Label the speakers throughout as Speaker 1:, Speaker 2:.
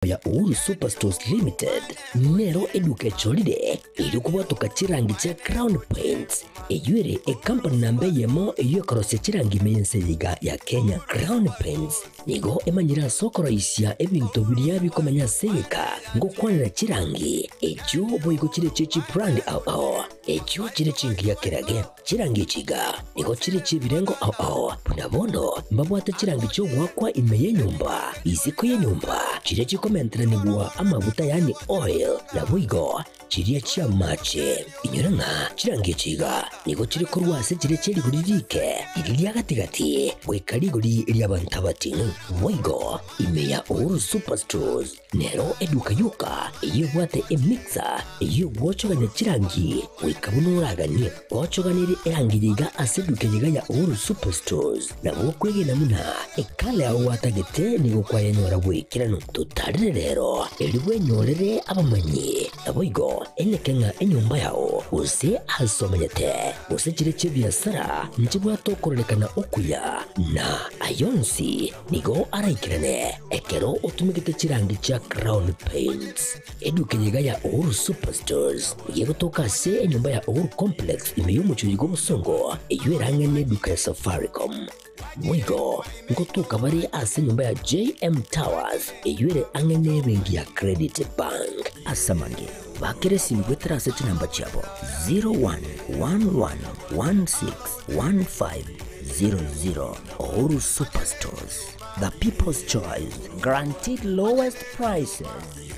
Speaker 1: Ya Uhuru Superstores Limited nero eduka echorire erio kobwatoka chirangi chia Crown Paints, eyio ere ecompany namba eyemo eyio ekorosia chirangi ime y'ense eye iga ya Kenya. Crown Paints nigo emanyire ase okoroisia ebinto biria bikomenya ase egeka ngokwanera chirangi echio boigo chire chie chibrand ao ao echio chire chingiya kerage. Chirangi echi iga nigo chire chi'ebirengo ao ao, buna bono mbabwate chirangi chi'ogoakwa ime y'enyomba, isiko y'enyomba, chiria chikomenteranigwa amaguta yaani oil, naboigo chiria chi'amache. Inyora ng'a chirangi echi iga nigo chire korwa ase chiria chie rigori riike, riria ria gati-gati, goika rigori ri'abanto abating'u. Boigo ime ya Uhuru Superstores. Nero eduka yoka eyio ebwate emixer eyio egwochogania chirangi goika buna oraganie. Gwochoganirie erangi eye iga ase eduka eye iga ya Uhuru Superstores, nabo okwegena buna ekala yao gwatagete nigo kwayenyora bw'ekeranu. Totarere rero erio bwenyorere abamanyi, naboigo eneke ng'a enyomba yao gose ase omenyete gose chire chi'ebiasara nchibwate okororekana okuya na ayonsi Nigo araikerane ekero otumegete chirangi chia Crown Paints. Eduka eye iga ya Uhuru Superstores nigo egotoka ase enyomba ya Uhuru Complex ime y'omochie oyo bw'obosongo eyio erang'e neduka ya Safaricom. Boigo ngotoka bare ase enyomba ya JM Towers eyio ere ang'e nebenki ya Credit Bank. Ase amange, bakera esimi goetera ase chinamba chiabo 0111161500. Uhuru Superstores, the people's choice, guaranteed lowest prices.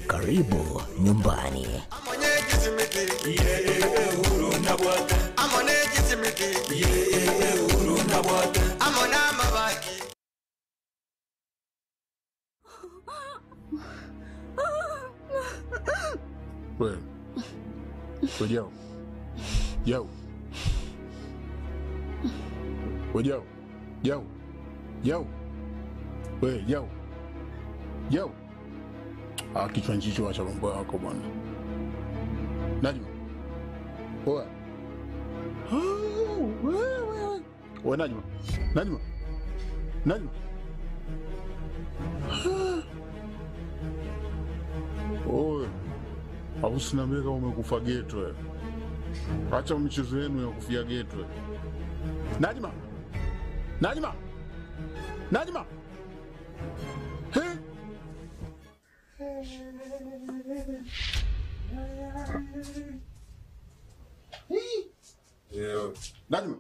Speaker 1: Karibu nyumbani.
Speaker 2: We. We Jau. Jau. We Jau. Jau. Jau. We Jau. Jau. Ah, kichwa nchicho acha mambo yako bwana. Najma. Oa. Oh, we, we, we. We Najma. Najma. Najma. Oe. Au usiniambie kama umekufa geto wewe. Acha michezo yenu ya kufia geto. Najma. Najma. Najma. He? Najma.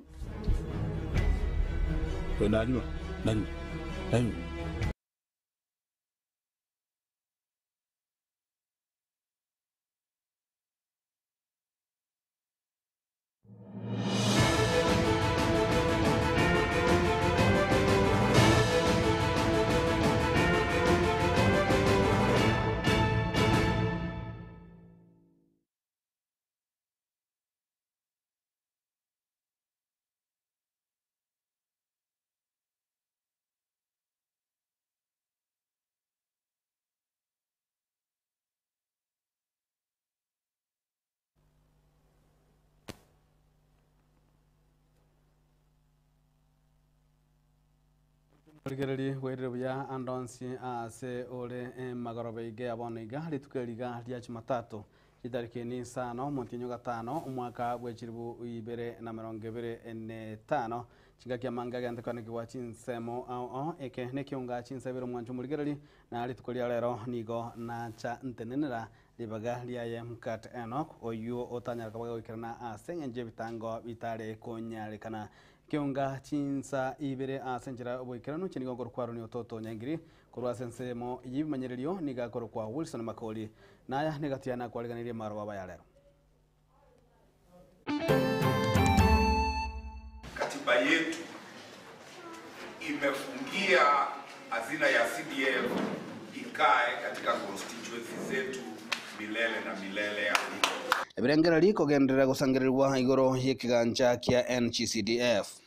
Speaker 2: We Najma. Najma. Najma.
Speaker 3: Rigereria bwairire buya ande onsi aase ore emagoroba iga ya bono iga, rituko eri iga ria Jumatatu, chitariki nisano, omotienyi o gatano, omwaka bwe chilifu ibere na emerongo ebere na etano, chingaki amange agente koanekigwa chinsemo ao ao, eke nekionga chinsebere omwancho omorigereria, na rituko ria rero nigo nacha ntenenera ribaga riaye Mkat Enoch, oyio otanyara koba goikerana ase eng'encho y'ebitango bitare konyarekana. Kionga chinsa ibere ase enchera y'oboikeranu, inche nigo nkorokwa Aroni Ototo Nyaingiri, korwa ase ensemo y'ebimanyererio nigo akorokwa Wilson Makori. Naya negati yane akwariganirie maroba aya rero.
Speaker 4: Katiba yetu imefungia hazina ya CDF ikae katika constituency zetu milele na milele. Amina.
Speaker 3: Ebirengererio kogenderera gosangererigwa igoro y'ekegancha kia NGCDF.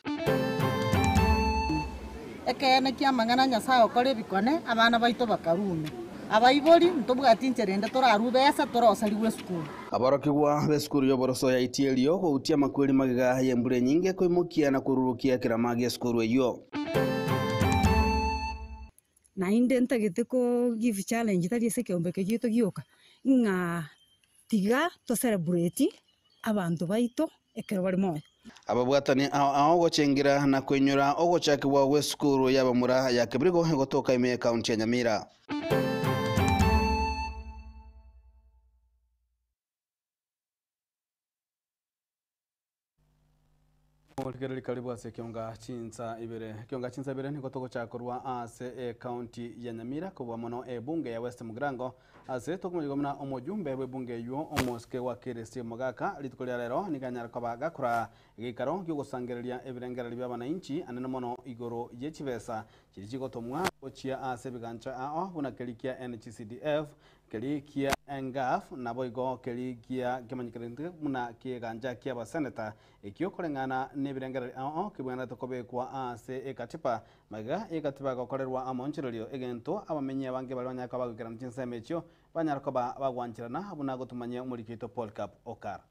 Speaker 5: Ekeene ki'amang'ana a Nyasae okore ebikone, abana baito bakarume. Abaibori, ntobwati inchera ende torarue besa torosarigwe esukuru.
Speaker 3: Aborokigwa b'esukuru y'oboroso ya Itierio goutia amakweri magega y'embura enyinge koimokia na korurukia ekerama gi'esukuru eyio.
Speaker 6: Naende ntagete ko give challenge tari ase ekeombe eke giaito gioka, ng'a tiga to celebrate abanto baito ekero bare moyo.
Speaker 3: Ababwatani ao ao gochengera na koinyora ogochakigwa gw'esukuru y'abamura ya Kebirigo egotoka ime y'ekaunti ya Nyamira. Rigereria karibu ase ekionga chinsa ibere. Ekionga chinsa ibere nigo togochaka korwa ase ecounty ya Nyamira kobua mono ebunge ya West Mugirango ase tokomanyigwa buna omojumbe bw'ebunge eywo omosike wa Keresi Mogaka rituko ria rero nigo anyare koba gakora egeikaro giogosangereria ebirengererio bia abananchi anene mono igoro ye chibesa chiria chigotomwa gochia ase ebigancha ao buna keria kia NGCDF Keria kia Engaf, naboigo keria gia kemanyekanete buna kegancha ki'abaseneta, ekio koreng'ana nebirengererio ao kebwenerete kobekwa ase ekatiba, magega y'ekatiba gokorerwa amoonchorerio, egento abamenyi abange baria banyare koba bagoikerana chinsemo echio banyare koba bagwancherana, buna gotumanyia omoriki oito Polycarp Okara.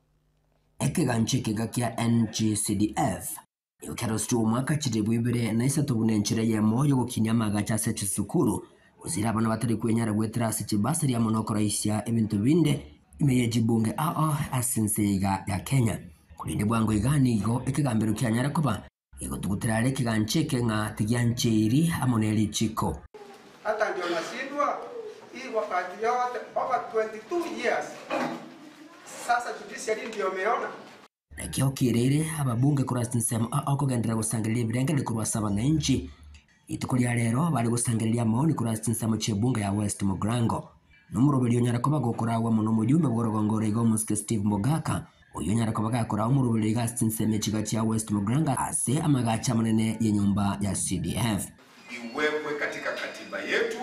Speaker 1: Ekegancha ekega kia NGCDF nigo kiarosirie omwaka chilifu ibere na isato buna enchera eyemo y'ogokinia amagacho ase chisukuru, gosira abana batari kwenyara goetera ase chibasari amo nokoroisia ebinto binde ime ye chibunge ao ase ense iga ya Kenya. Korende bwango iga nigo ekegambero kianyara koba gegotugutera are ekegancha eke ng'a tigiancheiri amo ne richiko.
Speaker 7: Hata ndio nashindwa hii wakati yote over 22 years sasa judiciary ndio imeona.
Speaker 1: Nakio kiareire ababunge korwa ase ensemo aa okogenderera gosangereria ebirengererio korwa ase abananchi. Rituko ria rero bare gosangereria amaoni korwa ase chinsemo chi'ebunge ya West Mugirango. Nomoroberio onyare koba gokoragwa mono omojumbe bw'orogongo ore iga omosike Steve Mogaka, oyio onyare koba gakoraa omoroberio iga ase chinsemo echiga chia West Mugirango ase amagacho amanene y'enyomba ya CDF.
Speaker 4: Iwekwe katika katiba yetu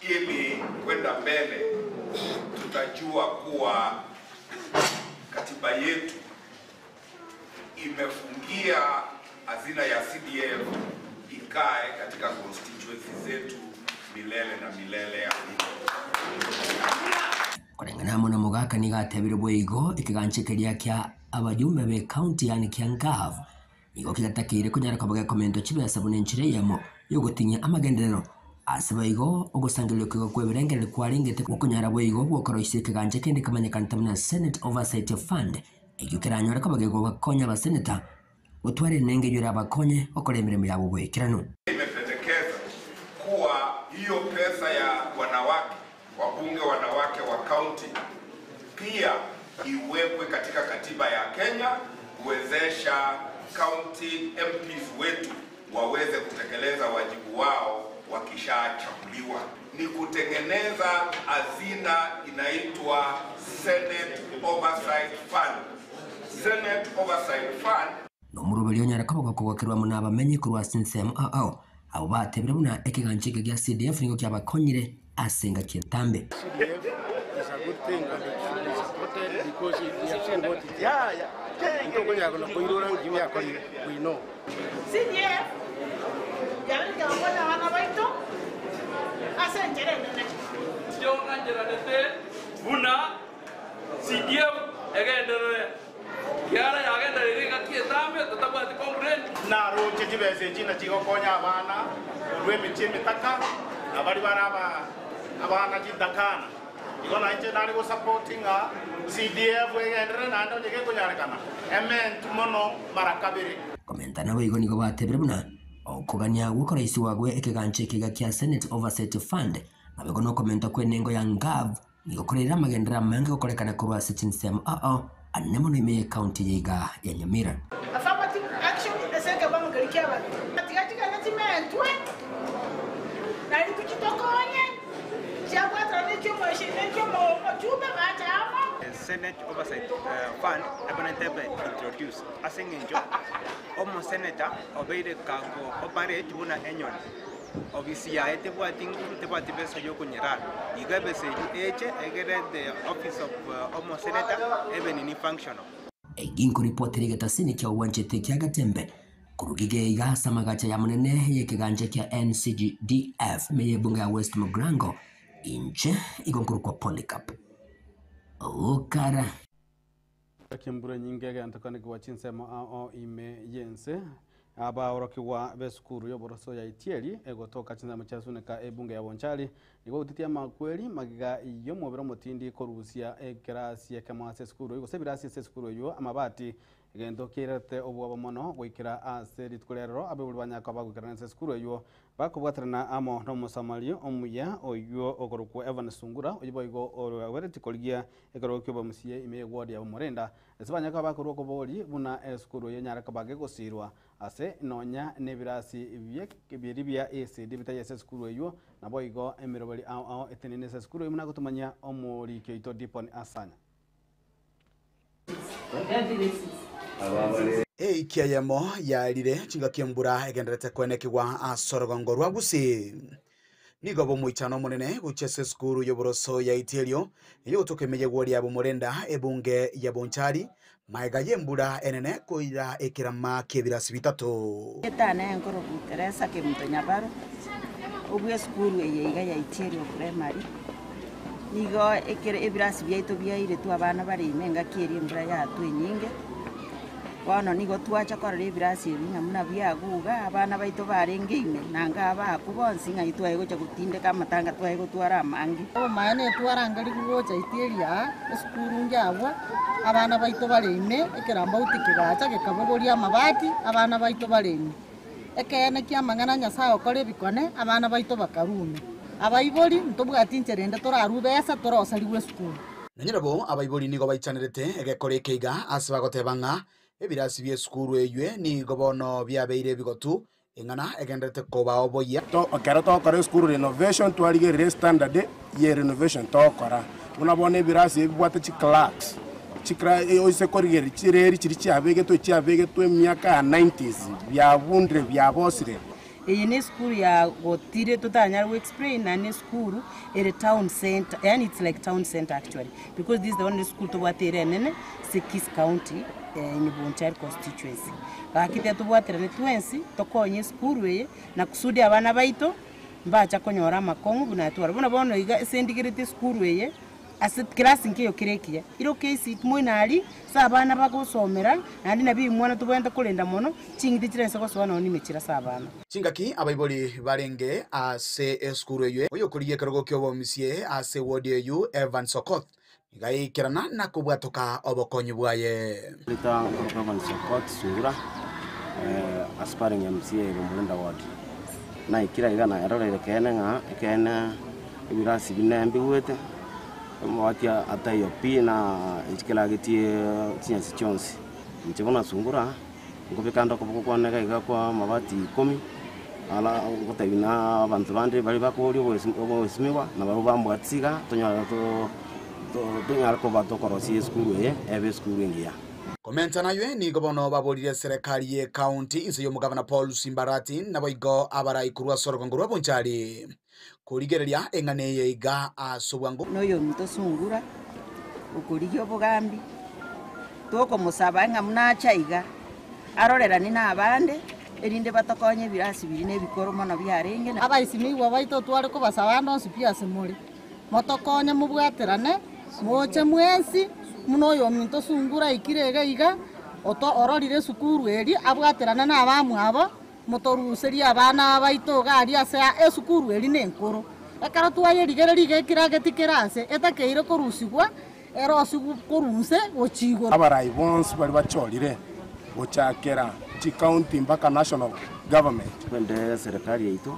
Speaker 4: ili kwenda mbele tutajua kuwa katiba yetu imefungia hazina ya CDF ikae katika constituency zetu milele na milele. Amina.
Speaker 1: Koreng'ana amo na Mogaka nigo atebire boigo ekegancha keria kia abajumbe be county yaani kia Ngav nigo kegatakeire konyara koba gekomentwa chibesa buna enchera eyemo yogoting'ia amagenderero ase boigo ogosangereria okeigo kw'ebirengererio kwarengete gokonyara boigo gwokoroisia ekegancha kende kemanyekanete buna Senate Oversight Fund ekio keranyore koba kegobakonya abaseneta gotwara enengo eyio erabakonye gokora emeremo yabo boikeranu.
Speaker 4: Imependekeza kuwa hiyo pesa ya wanawake, wabunge wanawake wa county pia iwekwe katika katiba ya Kenya kuwezesha county MPs wetu waweze kutekeleza wajibu wao wakishachaguliwa. Ni kutengeneza hazina inaitwa Senate Oversight Fund. Senate Oversight Fund
Speaker 1: Nomoroberio onyare koba gokogokerwa amo nabamenyi korwa ase ensemo ao ao, abwo batebire buna ekegancha eke gia CDF nigo kiabakonyire ase engaki entambe.
Speaker 8: CDF is a good thing and it should be supported because we have seen what it is. We know.
Speaker 9: CDF yabereka gokonya abana baito ase enchera enene.
Speaker 10: Chiongancheranete buna CDF egenderere kiara yagenderere engaki etambe totabwati complaint.
Speaker 8: Naroche chibesa echi nachigokonya abana korwa emechie emetaka nabari bare aba abana chintakana igo nainche nare gosupport ng'a CDF egenderere naende onye gekonyarekana ementu mono mara kabere.
Speaker 1: Komenta naboigo nigo batebire buna okogania gwokoraisiwa gwe ekegancha ekeiga kia Senate Oversight Fund naboigo nokomenta kw'enengo ya Ngav nigo korere amagenderero amange gokorekana korwa ase chinsemo ao anene mono ime y'ecounty eye iga ya Nyamira.
Speaker 9: Affirmative action ase ekebango keria ki'abanto. Tiga chigende chimentwe, naende tochitokonye, chiabwatana nechi'omoeshi- nechi'omochumbe bache amo.
Speaker 11: Senate Oversight Fund ebanete ebe introduced ase eng'encho omosenator obeire kago operate buna enyoni ofisi yaye tebwati nguru tebwati besa yokonyerara igo ebesa eywo eche egere the office of omosenator ebe nini functional.
Speaker 1: Eki nkoripotera egetasini kia obwanchete kia Gatembe korwa gige iga ase amagacha ya monene y'ekegancha kia NCGDF ime y'ebunge ya West Mugirango, inche igo nkorokwa Polycarp Okara.
Speaker 3: Embura enyinge egentokanigwa chinsemo ao ime y'ense. Abaorokigwa b'esukuru y'oboroso ya Itieri egotoka chinsemo chia Suneka ebunge ya Bonchari nigo bautitie amakweri magega y'omobere omotindi korusia ekerasi ekemo ase esukuru eyio gose ebirasi ase esukuru eyio amabati egento kiairerete obwoba mono goikera ase rituko ria rero abaibori banyare koba bagoikerana ase esukuru eyio Bakobwaterana amo n'Omosamaria omuya oyio okorokwa Evans Sungura, oyio boigo oberetie korigia ekerogo ki'obomusie ime y'eward ya Bomorenda, ase banyare koba bakorua okobori buna esukuru eyio enyare koba gegosirwa ase nonya nebirasi biria bia ECD bitaiyo ase esukuru eyio, naboigo emeroberi ao ao etenene ase esukuru eyio buna agotomanyia omoriki oito Dipon Asanya.
Speaker 12: Eiki eyemo yarire chingaki embura egendererete koenekigwa ase orogongo rwa Gusii. Nigo bomoichano omonene gochia ase esukuru y'oboroso ya Itierio eyogotoka ime y'egwori ya Bomorenda ebunge ya Bonchari magega y'embura enene koira ekerama ki'ebirasi bitato.
Speaker 13: Etana enkoroku Teresa Kemunto Nyabaro, obwe esukuru eye iga ya Itierio Primary. Nigo ekero ebirasi biaito biairetwe abana bare ime engaki eria embura yatwa enyinge, bono nigo twacha korora ebirasi ebi ng'a buna biaguga, abana baito barenge ime, nanga abakwa bonsi ng'ai twaye gocha gotindeka amatanga twaye gotwara amange.
Speaker 5: Obomaene twarangerigwe gocha itieri aa, esukuru inche agwo, abana baito bare ime, ekerambauti kegacha gekabogoria amabati, abana baito bare ime. Ekeene ki'amang'ana a Nyasae okore ebikone, abana baito bakarume. Abaibori, ntobwati inchera ende torarue besa torosarigwe esukuru.
Speaker 12: Nonye nabo abaibori nigo baichanerete egekora eke iga ase bagoteba ng'a ebirasi bi'esukuru eywe nigo bono biabeire ebigotu, eng'ana egendererete kobao boyia.
Speaker 14: Ekero togokora esukuru renovation twarigereria estandard ye renovation togokora. Buna bono ebirasi ebi bibwate chiclerks, chiclerk oise korigereria chireri chiria chiabegetwe chiabegetwe emiaka ya nineties biabundire biabosire.
Speaker 15: Eye ne esukuru ya gotire totanyare go explain naende ne esukuru ere town centre yaani it's like town centre actually because this is the only school tobwate ere enene ase Kisii county in Bonchari constituency. Gaki tiga tobwaterane twensi tokonye esukuru eye na kusudi abana baito mbacha konyora amakong'u buna atwara. Buna bono iga ase ndigereti esukuru eye, ase class nkeiyo kere ekiya, iro KCPE moino aria ase abana bagosomera, naende nabio ebimwana tobwenerete korenda mono, ching'iti chire nse gosoa nonya ime chire ase abana.
Speaker 12: Chingaki abaibori barenge ase esukuru eyio, oyokorigia ekerogo ki'obomisie ase ward eyio Evans Okoth nigo aikerana na kobwatoka obokonyi bwaye.
Speaker 16: Rita nkoroka Evans Okoth Sungura, aspiring MCA Bomorenda ward. Naikire iga naeroreire ekeene ng'a ekeene ebirasi bine mbigwete, amabati ataiyo pi na chikeragetie chinyasi chionsi. Inche buna Sungura, nkobeka ande okoboko kwane iga iga kwa amabati ikomi, ara ngotebi na abanto bande baria bakoboria oboesimigwa, nabarabwo bambwatisia iga, tonyare tonyare koba tokorosia esukuru eye, ebe esukuru engiya.
Speaker 12: Komenta naywe nigo bono baborire eserekari ye county inse y'omogavana Paul Simbarati naboigo abarai korwa ase orogongo rwa Bonchari korigereria eng'ana eye iga ase obwango.
Speaker 13: Noyominto Sungura okorigia obogambi, tokomosaba ng'a buna ache aiga, arorerane nabande, erinde batokonye ebirasi biria na ebikoro mono biarenge.
Speaker 5: Abaisimigwa baito tware kobasaba ande onsi pi ase more, motokonye mobwaterane, moche mwensi, buna oyominto Sungura aikire iga iga, ororire esukuru eria, abwaterane nabamwabo, Motoruserie abana baito iga aria ase esukuru eria nenkoro. Ekero twayerigereria iga ekirageti kere ase etakeire korusigwa, erosigwe korwa inse gochia igoro.
Speaker 14: Abarai bonsi baria bachorire gochakera chicounty mpaka national government.
Speaker 16: Twende serikali yaito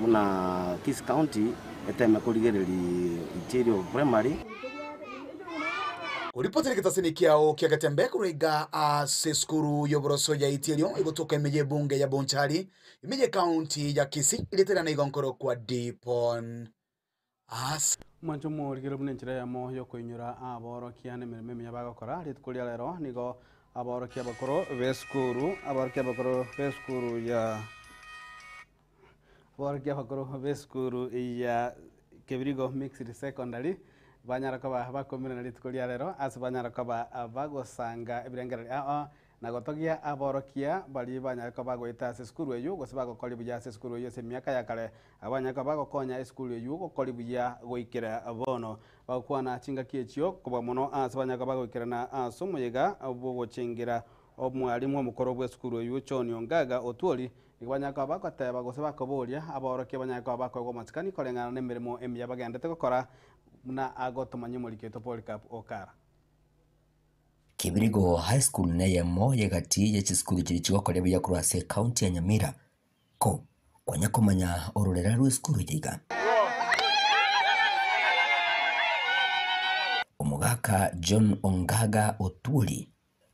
Speaker 16: buna Kisii County eteme korigereria Itierio Primary.
Speaker 12: Koripotera egetasini kiao kia Getembe korwa iga ase esukuru y'oboroso ya Itierio egotoka ime y'ebunge ya Bonchari, ime y'ecounty ya Kisii, erieta riane igo nkorokwa Dipon Ase.
Speaker 3: Omwancho omorigere buna enchera eyemo y'okoinyora aborokia na emeremo emiya bagokora. Rituko ria rero nigo aborokia abakoro b'esukuru aborokia abakoro b'esukuru ya Aborokia abakoro b'esukuru ya Kebirigo Mixed Secondary banyara koba bakomirana rituko ria rero ase banyara koba bagosanga ebirengererio ao na gotogia aborokia baria banyare koba bagoeta ase esukuru eyio gose bagokoria buya ase esukuru eyio ase emiaka ya kare. Abwo banyare koba bagokonya esukuru eyio gokoria buya goikera bono. Bagokwana chingaki echio kobua mono ase banyare koba bagoikerana ase omoyega bw'ogochengera. Omwalimu omokoro bw'esukuru eywo John Ongaga Otwori nigo banyare koba bagoteba gose bakoboria abaorokia banyare koba bakoegwa amasikani koreng'ana na emeremo emiya bagendete gokora buna agotomanyia omoriki oito Polycarp Okara.
Speaker 1: Kibirigo High School neyemo y'egati ye chisukuru chiria chigokoria buya korwa ase ecounty ya Nyamira. Ko kwanya komanya ororera rw'esukuru eye iga. Omogaka John Ongaga Otwori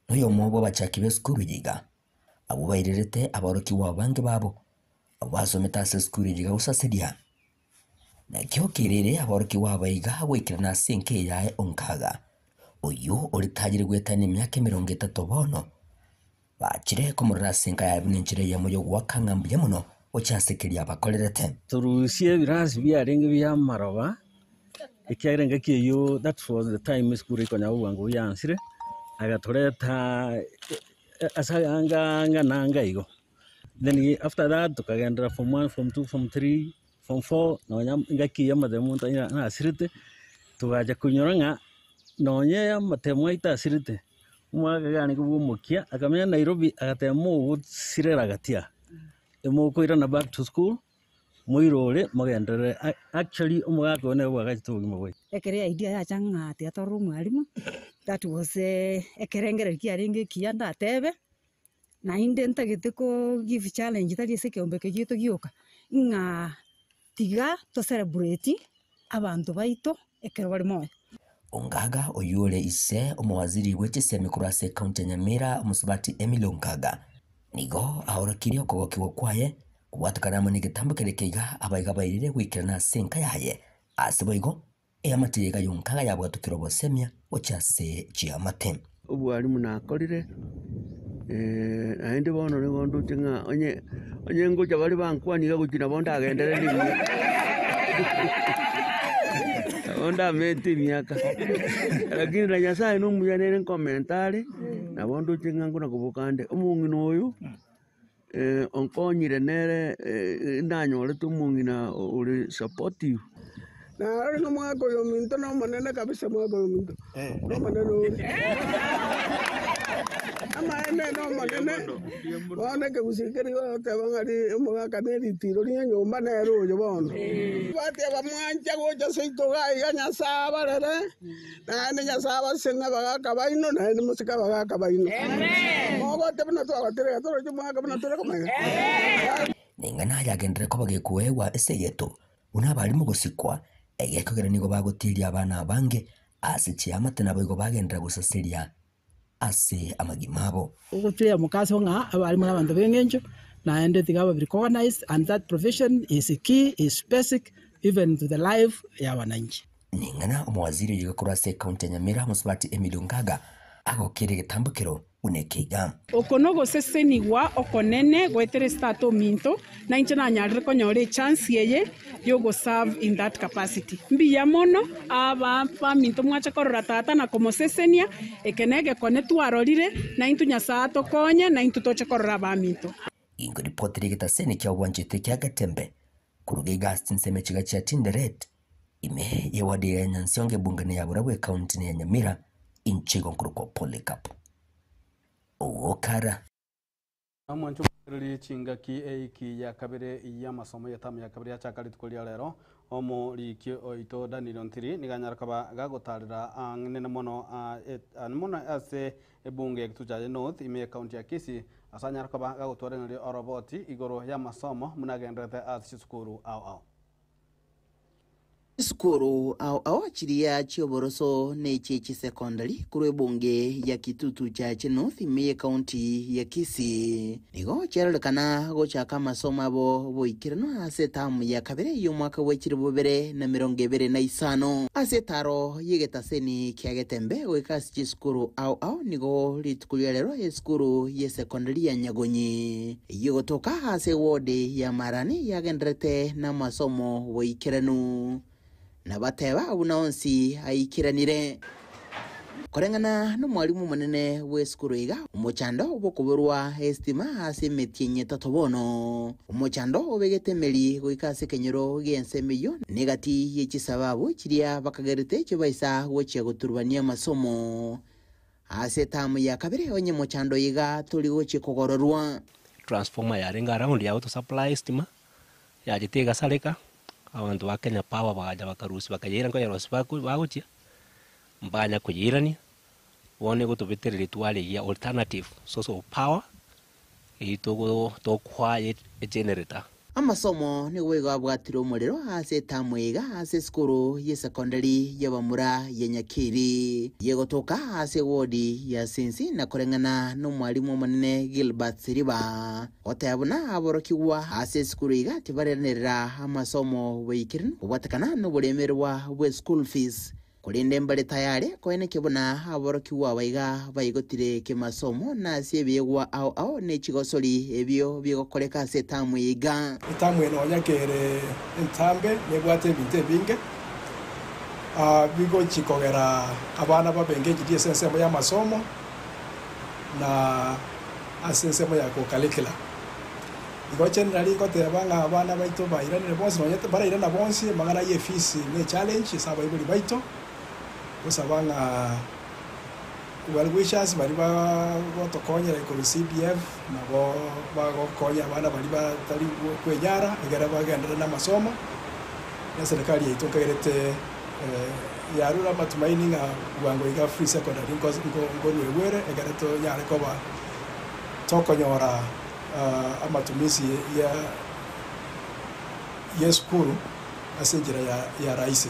Speaker 1: noyomo bw'abachaki b'esukuru eye iga, abwo bairerete aborokigwa abange babo abwo basomete ase esukuru eye iga gosaseria. Nakio kerere aborokigwa aba iga goikerana ase enka yaye Ongaga, oyio oritagire goetania emiaka 30 bono, Bachire komorora ase enka yaye buna enchera eyemo y'ogoaka ng'a mbuya mono gochia ase keria abakorerete.
Speaker 17: Torusie ebirasi biarenge bi'amaroba, ekiagera engaki eyio that was the time esukuru ekonyara obwango buyansire, agatoreta ase anga anga na anga igo. Then after that tokagenderera form one, form two, form three, form four, nonya engaki eyio amatemo omonto nasirete, togacha konyora ng'a nonye amatemo aito asirete, Omwaka iga bw'omokia, akamenya Nairobi agateba mogosirera gati aa, emokoirana back to school, moirore mogenderere actually omogaka oyo nere bwagachete obogima bwaito.
Speaker 6: Ekero idea yacha ng'a tiga torore omwalimu, that was ekerengererio kiarenge ekiya ndatebe, naende ntagete ko give challenge tari ase ekeombe eke giaito gioka, ng'a tiga to celebrate abanto baito ekero bare moyo.
Speaker 1: Ongaga oyio ore ise omowaziri bwe chisemi korwa ase ekaunti ya Nyamira omosubati Emily Ongaga nigo aorokirie okogokigwa kwaye kobwatekana amo negetambo keria keiga abaiga bairire goikerana ase enka yaye ase boigo eamate yaiga y'Ongaga yabwatokire obosemia gochia ase chiamate.
Speaker 18: Obwalimu nakorire, naende bono nigo ndoche ng'a onye onye ngocha bare bankwanie iga gochia nabo ndagenderere emiaka nabo ndamete emiaka, lakini na Nyasaye na omuya nere nkomenta are, nabo ndoche ng'a nkona koboka nde. Omong'ina oyo Onkonyire nere nanyorete omong'ina ore supportive.
Speaker 7: Narore nomwaka oyo ominto nomonene kabisa omwaka oyo ominto nomonene ore. Amaene nomonene, bono ekegusii keria goteba ng'a ri omogaka ne ritiro rie enyomba nere oyo bono. Bateba mwancha gocha seito iga iga Nyasae abarere. Naende Nyasae abasesenie abagaaka baino, naende mosike abagaaka baino. Mogote buna twagoterera, toroche omwaka buna tore komenya.
Speaker 1: Ning'ana yagenderere koba gekoegwa ase egeto, buna abarimo gosikwa, egekogera nigo bagotiria abana abange ase chiamate naboigo bagenderera gosaseria ase amagima abo.
Speaker 19: Ogotuya omokaso ng'a abarimu nabanto b'engencho, naende tiga babe recognized and that profession is key, is basic even to the life ya wananchi.
Speaker 1: Ning'ana omowaziri oyo korwa ase ekaunti ya Nyamira Mosubati Emily Ongaga agokeire egetambokero buna eke iga.
Speaker 20: Oko nogosesenigwa okonene goetera ase tata ominto, na inche nanyarire konyora echance eye yogoserve in that capacity. Mbuya mono aba baminto mwacha korora tata na komosesenia, eke negekone twarorire, naintwe Nyasae atokonye, naintwe toche korora abaminto.
Speaker 1: Ingo ripoti ri'egetaseni kia obwanchete kia Getembe koruga iga ase chinsemo chiga chia Tinderet, ime y'ewadi ya Nyansiongo ebungani ya Burabwo ekaunti ya Nyamira, inche igo nkorokwa Polycarp Okara.
Speaker 3: Omwancho omotegereri chingaki eiki ya kabere y'amasomo y'etamu ya kabere yachaka rituko ria rero, omoriki oito Daniel Ontiri nigo anyare koba gagotarera ang'e mono ang'e mono ase ebunge ya Kitutu North ime y'ekaunti ya Kisii ase anyare koba gagotwareneria oroboti igoro y'amasomo buna agendererete ase chisukuru ao ao.
Speaker 21: Chisukuru ao ao chiria chi'oboroso na echie chisekondari korwa ebunge ya Kitutu Chache North ime y'ecounty ya Kisii nigo chiarorekana gochaka amasomo abo boikeranu ase etamu ya kabere y'omwaka bwe chilifu bibere na emerongo ebere na isano. Ase etaro y'egetaseni kia Getembe goika ase chisukuru ao ao nigo rituko ria rero esukuru y'esekondari ya Nyagonyi Eyio gotoka ase eward ya Marani yagendererete namasomo boikeranu, na bateba buna onsi aikeranire. Koreng'ana nomwalimu omonene bw'esukuru iga, omochando bw'okoborwa estima ase emetienyi etato bono, omochando obegete emeri goika ase ekenyoro gi'ensemo eyio negati ye chisababu chiria bakagerete chibaisa gochia goturubania amasomo. Ase etamu ya kabere onye mochando iga tori gochia kogororwa.
Speaker 2: Transformer yarenge around ya gotosupply estima, yachete egasareka, abanto ba Kenya Power bagacha bakarusia bakayeira nkoyerosia bako bagochia, mbanya koyeirania, bono egotobetereria twarigia alternative source of power, eywo togo tokoa egenerator.
Speaker 21: Amasomo nigo boigo abwatire omorero ase etamu iga ase esukuru y'esekondari y'abamura ya Nyakiri, yegotoka ase ewodi ya Sinsi na koreng'ana nomwalimu omonene Gilbert Siriba, goteba buna aborokigwa ase esukuru iga tibarerenerera amasomo boikeranu kobwatekana noboremerwa bwe school fees. Korende mbare tayare koenekia buna aborokigwa aba iga baigotire kemasomo na ase ebiegwa ao ao ne chigosori ebio bigokoreka ase etamu eye iga.
Speaker 22: Etamu eye nonya kere entambe nebwate ebinto ebinge bigochia kogera abana babe engaged ase ensemo y'amasomo na ase ensemo ya co-curricular. Igo generally ngoteba ng'a abana baito bairanire bonsi nonye barairana bonsi amang'ana ya efees ne echallenge ase abaibori baito, gosaba ng'a well wishers baria bagotokonyera korwa CDF nabo bagokonya abana baria batari kwenyara egere bagenderere na amasomo, na eserekari yaito nkagerete yarure amatumaini ng'a bwango iga free secondary nkorwegwa ere egere tonyare koba tokonyora amatumisi ya y'esukuru ase enchera ya rahisi.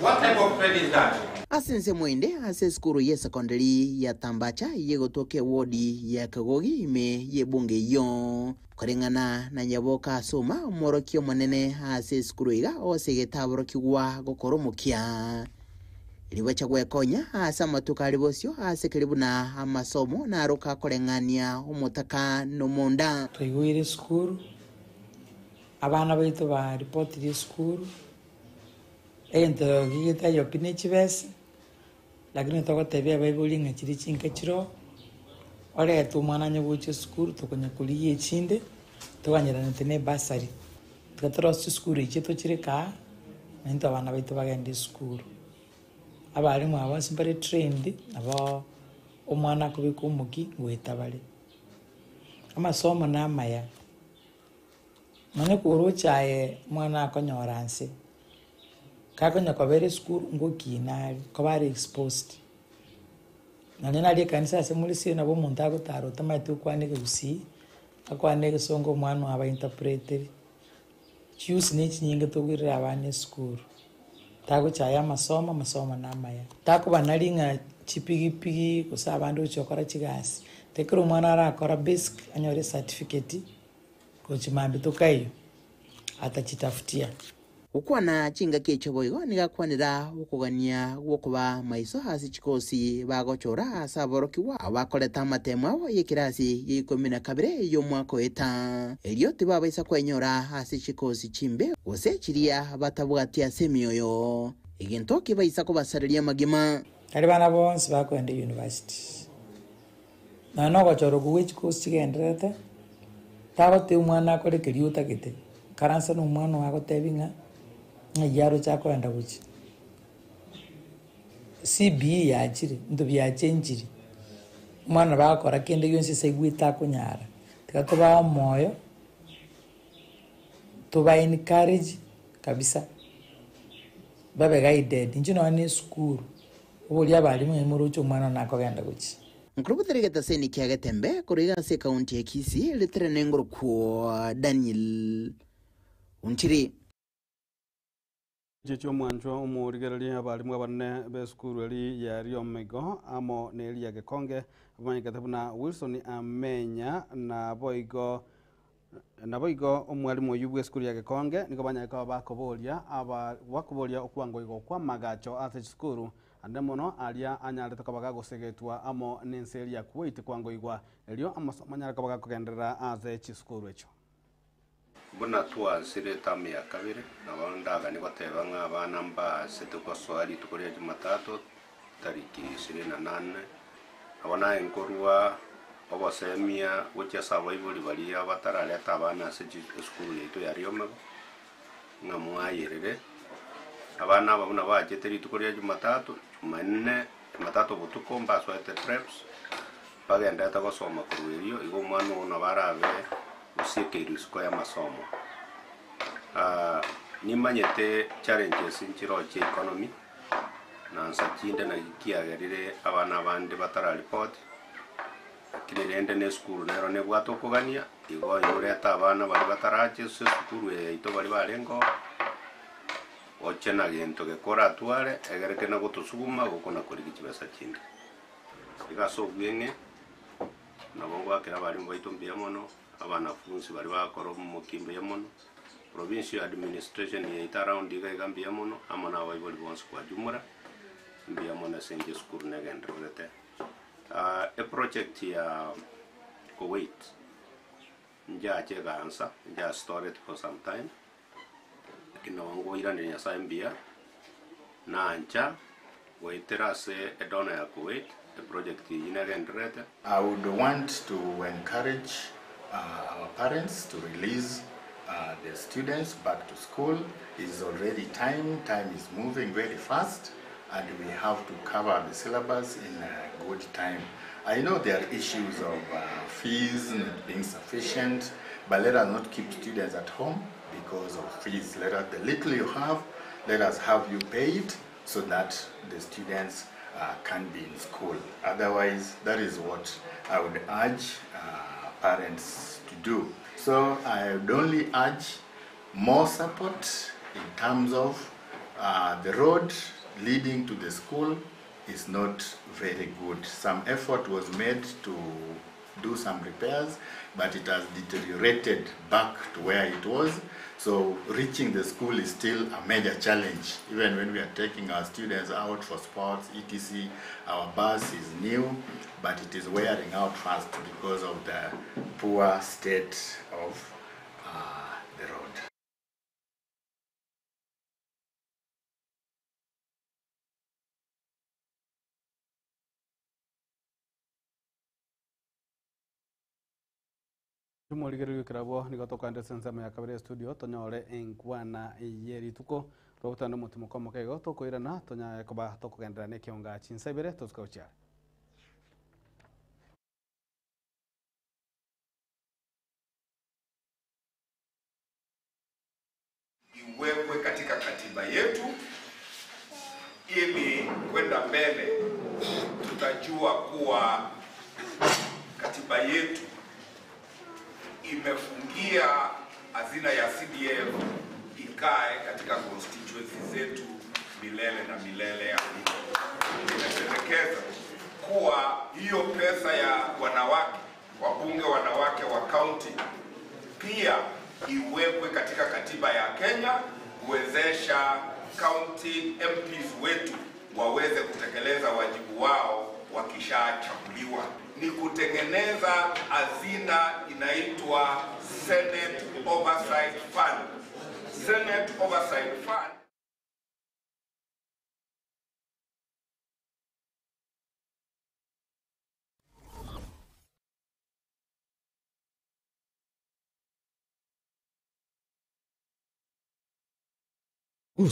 Speaker 23: What type of trade is that?
Speaker 21: Ase ensemo ende ase esukuru y'esekondari ya Tambacha y'egotoka ewodi ya Kegogi ime y'ebunge eyio. Koreng'ana na Nyaboka Asuma, omworokia omonene ase esukuru iga osegete aborokigwa gokora omokia. Ribacha gwekonya ase amatuko are bosio ase keri buna amasomo naroka koreng'ania omotaka nomonda.
Speaker 24: Twaigweire esukuru, abana baito baripotirie esukuru, egento getaiyo pi ne chibesa, lakini togotebia abaibori ng'a chiria chinka chiroo, orete omwana onye gocha esukuru tokonya korigia echinde, toganyeranete na ebursary. Tiga torosie chisukuru echi tochireke aa, naintwe abana baito bagende esukuru. Abalimu aba bonsi mbare trained, nabo omwana akobeka omokia ngoeta bare. Amasomo na amaya, nonye koroche aye omwana akonyora nse, kakonya kobera esukuru ngokina are, koba are exposed. Nonye naria ekanisa ase more sire nabo omonto agotara otamanyeti gokwana ekegusii, akwane egesongo omwana oye abainterpretere. Chiusi ne chinyinge tokoirera abana esukuru, tagochaya amasomo, amasomo namaya. Takoba nari ng'a chipigipigi gose abande gochia gokora chigasi, tekero omwana arakora basic anyore ecertificate gochia mambia tokaiyo atachitafutia.
Speaker 21: Gokwana chingaki echio boigo nigo akwanera okogania gw'okoba maiso ase chikosi bagochora ase aborokigwa abo bakoreta amatemo abo y'ekerasi gia ikomi na kabere y'omwaka oeta. Erio tibabaisa kwenyora ase chikosi chimbe gose chiria batabwati ase emioyo, egento kebaisa kobasareria amagima.
Speaker 24: Tari bana bonsi bakoenda university. Nonya na ogochora okwo gwe chikosi chigendererete, tagotebia omwana akore keria otagete, karansa na omwana ogo agotebi ng'a ng'ai aroche akoenda gochia. CBE yachire, ebinto biachenchiri, omwana nabo agokora kende gionsi ase aigwete akonyara, tiga tobae omoyo, toba encourage kabisa, babe guided. Inche nonya na esukuru, oboria abalimu ng'ai moroche omwana one akogenda gochia.
Speaker 21: Nkorobotera egetaseni kia Getembe korwa iga ase ekaunti ya Kisii ritere nengorokwo Daniel Ontiri.
Speaker 3: Chichi omwanchwa omorigereria abalimu abanene b'esukuru eri ya Riomego amo neri ya Gekonge bamanyekete buna Wilson Amenya naboigo Naboigo omwalimu oyio bw'esukuru ya Gekonge nigo banyare koba bakoboria aba bakoboria okwangoigwa kw'amagacho ase chisukuru, ande mono aria anyarete koba gagosegetwa amo nense eria ya Kuwait kwangoigwa, erio amasomo anyare koba gakogenderera ase chisukuru echio.
Speaker 25: Buna twansire etamu ya kabere, nabo ndaganie goteba ng'a abana mbaasete gosoa rituko ria Jumatatu tariki ishirini na nane, nabo naye nkorua obosemia gochia ase abaibori baria batarareta abana ase esukuru yaito ya Riomego, ng'a mwayerere. Abana aba buna bachete rituko ria Jumatatu, Jumanne, Jumatatu botuko mbasoete preps, bagenderete gosoma korwa erio, igo omwana ogo nabo arabe osiekeirwe isiko y'amasomo. Nimanyete challenges nchiroo chia economy, na nsa chinde naki kiagerire abana abande batararipoti, lakini rende na esukuru nero nebwate okogania, igo onye abana baria batarache ase esukuru eye yaito baria barenge oo, oche na gento gekoratware, egere kena gotosuguma gokona korigia chibesa chinde. Iga ase obweng'e, nabo ngoakera abarimu baito mbuya mono, abanafunzi baria bagokora omokia mbuya mono, provincial administration yaito around iga iga mbuya mono, amo na abaibori bonsi kwa jumla, mbuya mono ase eng'encho esukuru negendererete. Eproject ya Kuwait, njache egaansa, nja stored for some time, lakini nabo ngoiraneria Nyasaye mbuya, nancha goetera ase edonor ya Kuwait, eproject eywo negendererete.
Speaker 4: I would want to encourage our parents to release the students back to school. It is already time, time is moving very fast, and we have to cover the syllabus in a good time. I know there are issues of fees not being sufficient, but let us not keep students at home because of fees. Let us, the little you have, let us have you paid so that the students can be in school. Otherwise, that is what I would urge parents to do. So I would only urge more support in terms of the road leading to the school is not very good. Some effort was made to do some repairs, but it has deteriorated back to where it was. So reaching the school is still a major challenge. Even when we are taking our students out for sports, etc., our bus is new, but it is wearing out fast because of the poor state of the road.
Speaker 3: Tumorigererio kirabwo nigo tokoenda ase ensemo ya kabere studio tonyore enkwana ye rituko twagotanda omotimo kwa omokego tokoirana tonyae koba tokogenderera na ekionga chinsa ibere tosuka gochiara.
Speaker 8: Iwekwe katika katiba yetu ili kwenda mbele tutajua kuwa katiba yetu imefungia hazina ya CDF ikae katika constituency zetu milele na milele. Amina. Nimependekeza kuwa hiyo pesa ya wanawake, wabunge wanawake wa county pia iwekwe katika katiba ya Kenya kuwezesha county MPs wetu waweze kutekeleza wajibu wao wakishachaguliwa. Ni kutengeneza hazina inaitwa Senate Oversight Fund. Senate Oversight Fund.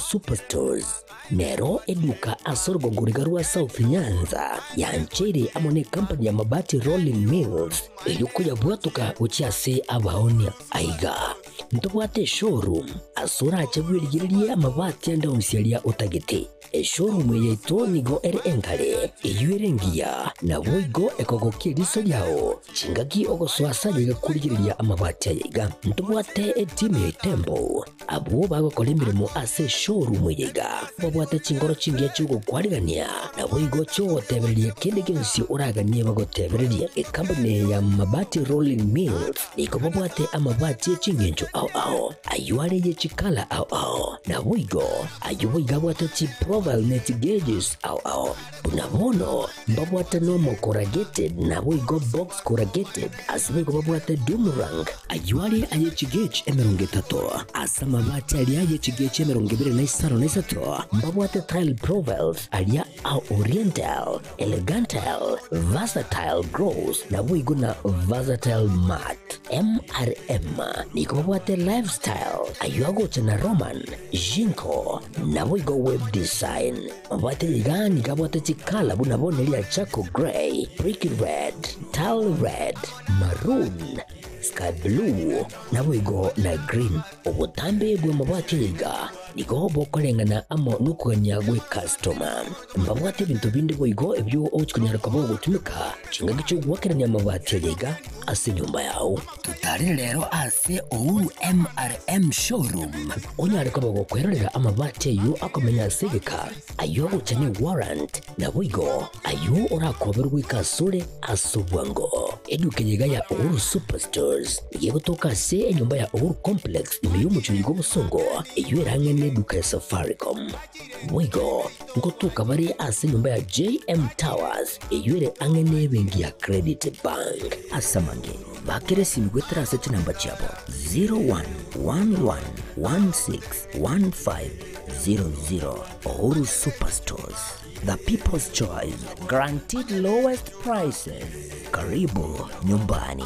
Speaker 1: Superstores nero eduka ase orogongoriga rwa South Nyanza yanchere amo na ekampany ya Mabati Rolling Mills erio koyabwatoka gochia ase abaonia aiga ntobwate eshowroom ase orache bwerigererie amabati ande onsi aria otagete. Eshowroom eye yaito nigo ere enkare eywo ere engiya nabo igo ekogokia eriso riao chingaki ogosoa ase aye igakorigereria amabati aya iga. Ntobwate etimu ya Itembo abwo bagokora emirimo ase eshowroom eye iga babwate chingoro chingiya chiogokwarigania nabo igo chiogotebereria kende gionsi oraganie bagotebereria. Ekampany ya Mabati Rolling Mills nigo babwate amabati echingencho ao ao ayo are ye chikala ao ao nabo igo ayo boiga abwate chiprofile ne chigages ao ao buna bono mbabwate normal corrugated nabo igo box corrugated ase boigo babwate doomerang ayo are aye chigauge emerongo etato ase amabati aria aye chigauge emerongo ebere. 2053, mbabwate tile profiles aria a Oriental, Elegantal, Versatile Gross, naboigo na Versatile Matte. MRM nigo babwate Lifestyle, ayio agocha na Roman, Jinko, naboigo Web Design. Mabwate iga nigo abwate chikala buna bono eria charcoal grey, brick red, tile red, maroon, sky blue, naboigo na green. Obotambe bw'amabati aya iga nigo bokoreng'ana amo nokogania gw'ekastoma. Mbabwate ebinto binde boigo ebio ogochia konyara koba ogotumeka chingaki chi'ogoakerania amabati aya iga ase enyomba yao. Totarere rero ase Uhuru MRM Showroom onyare koba gokwerorera amabati ayio akomenya ase egeka, ayio agocha ne warrant, naboigo ayio orakoberwe goika asore ase obwango. Eduka eye iga ya Uhuru Superstores nigo egotoka ase enyomba ya Uhuru Complex ime y'omochie oyo bw'obosongo, eyio erang'e neduka ya Safaricom. Boigo ngotoka bare ase enyomba ya JM Towers eyio ere ang'e nebenki ya Credit Bank. Ase amange, bakera esimi goetera ase chinamba chiabo 0111161500. Uhuru Superstores, the people's choice, guaranteed lowest prices. Karibu nyumbani.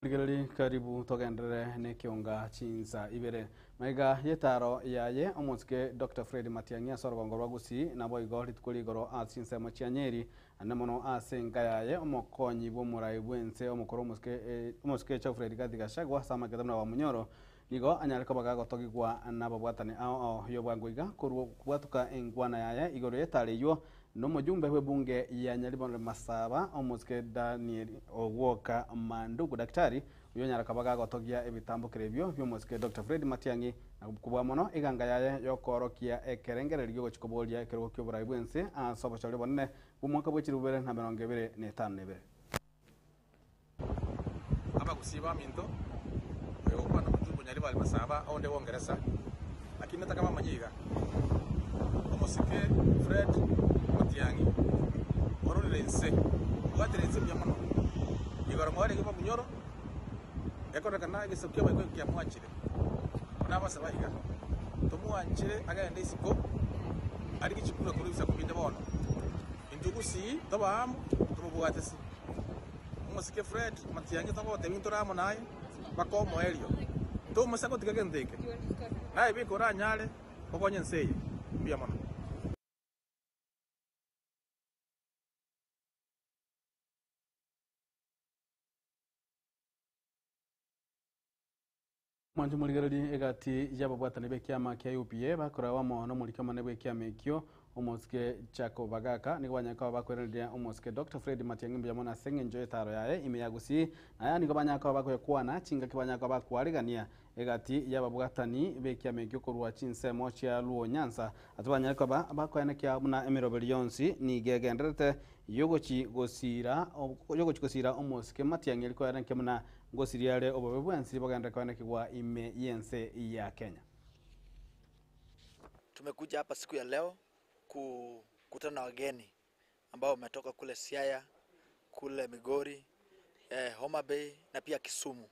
Speaker 3: Rigereria karibu togenderere nekeonga chinsa ibere. Maiga yetaro yaye omosike Dr. Fred Matiang'i ase orogongo rwa Gusii naboigo rituko rigoro ase chinsemo chia Nyeri ande mono ase enka yaye omokonyi bw'omorai bwense omokoro omosike omosike Geoffrey Rigathi Gachagua ase amakete buna Wamunyoro nigo anyare koba gagotogigwa nababwatani ao ao yobwango iga korwa kobwatuka enkwana yaye igoro yetaro eywo Nomojumbe bw'ebunge ya Nyaribonre Masaba, omosike Daniel Ogwoka Manduku Daktari, oyio onyara koba gagotogia ebitambokero ebio bi'omosike Doctor Fred Matiang'i na kobua mono eganga yaye y'okoorokia ekerengererio giogochia koboria ekerogo ki'oborai bw'ense ase obochori obonene bw'omwaka bwe 2022.
Speaker 9: Abagusii baminto, oyo ogokwana omochumba Nyaribari Masaba onde bw'Ongeresa, lakini nataka bamanye iga, omosike Fred Matiang'i ororire inse, obwatire inse buya mono, igoro mwarenge bamunyoro, ekororekana egesaku ki'abaikoi kiamwanchire. Buna abasaba iga, tomwanchire agende isiko, arigie chikura korwa ebisaku binde bono. Intwe gusii toba amo, tomobwate se. Omosike Fred Matiang'i togotebia intore amo naye mpaka omoerio. Tomoisa gotiga gento eke, naye beka oranyare gokonya ense eye. Mbuya mono.
Speaker 3: Mwanche morigererie egati y'ababwatani b'ekiama kia UPA bakoragwa amo nomoriki omonene bw'ekiama ekio, omosike Jacob Bagaka, nigo banyare koba bakoiraneria omosike Doctor Fred Matiang'i mbuya mono ase eng'encho y'etaro yaye ime ya Gusii. Aya nigo banyare koba bakoyakwana chingaki banyare koba bakwarigania egati y'ababwatani b'ekiama ekio korwa chinsemo chia Luo Nyanza ase banyare koba bakoenekia buna emeroberi yonsi nigo egendererete yogochi gosira yogochi gosira omosike Matiang'i eri koenekia buna Ngosiria are obobe bwensi bogenderere koenekigwa ime y'ense ya Kenya.
Speaker 10: Tumekuja hapa siku ya leo kukutana na wageni ambao wametoka kule Siaya, kule Migori, Homa Bay na pia Kisumu,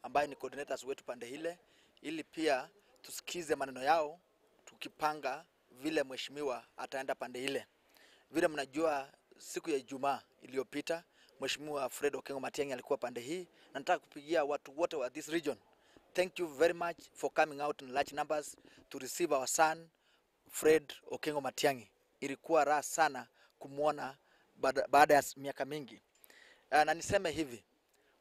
Speaker 10: ambaye ni coordinators wetu pande ile, ili pia tusikize maneno yao tukipanga vile mheshimiwa ataenda pande ile. Vile mnajua siku ya Ijumaa iliyopita Mheshimiwa Fred Okengo Matiang'i alikuwa pande hii, na nataka kupigia watu wote wa this region. Thank you very much for coming out in large numbers to receive our son Fred Okengo Matiang'i. Ilikuwa raha sana kumwona baada ya miaka mingi. Na niseme hivi,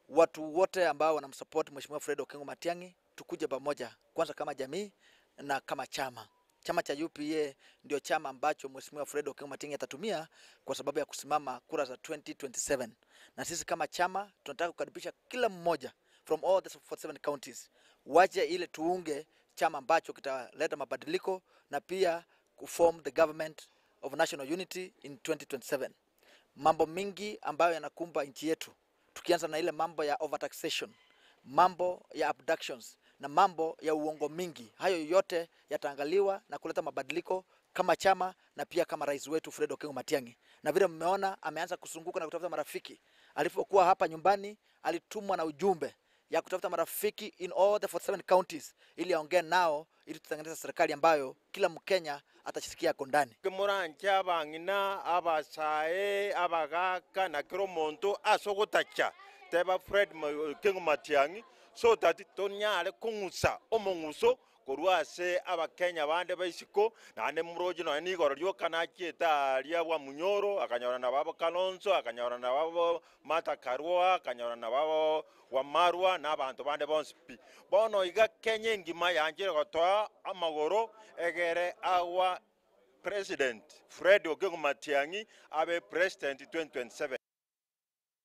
Speaker 10: watu wote ambao wanamsupport Mheshimiwa Fred Okengo Matiang'i, tukuje pamoja kwanza kama jamii na kama chama. Chama cha UPA ndio chama ambacho Mheshimiwa Fred Okengo Matiang'i atatumia kwa sababu ya kusimama kura za 2027. Na sisi kama chama tunataka kukaribisha kila mmoja from all the 47 counties waje ile tuunge chama ambacho kitaleta mabadiliko na pia kuform the government of national unity in 2027. Mambo mingi ambayo yanakumba nchi yetu, tukianza na ile mambo ya overtaxation, mambo ya abductions na mambo ya uongo mingi, hayo yote yataangaliwa na kuleta mabadiliko kama chama na pia kama rais wetu Fred Okengo Matiang'i. Na vile mmeona ameanza kuzunguka na kutafuta marafiki. Alipokuwa hapa nyumbani, alitumwa na ujumbe ya kutafuta marafiki in all the 47 counties ili aongee nao ili tutengeneze serikali ambayo kila Mkenya atashirikia ako ndani.
Speaker 23: Kimuranche abang'ina abasae abagaka na kira omonto ase ogotacha teba Fred Okengo Matiang'i so that tonyare kong'usa omong'uso korwa ase abakenya bande ba isiko naende moroche nonya na igoro rioka nachiete aria bwa Munyoro akanyora nabo abo Kalonzo akanyora nabo abo Martha Karua akanyora nabo abo Wamarwa na abanto bande bonsi pi. Bono iga Kenya engima yanchire gotoa amagoro egere agwa President Fred Okengo Matiang'i abe President 2027.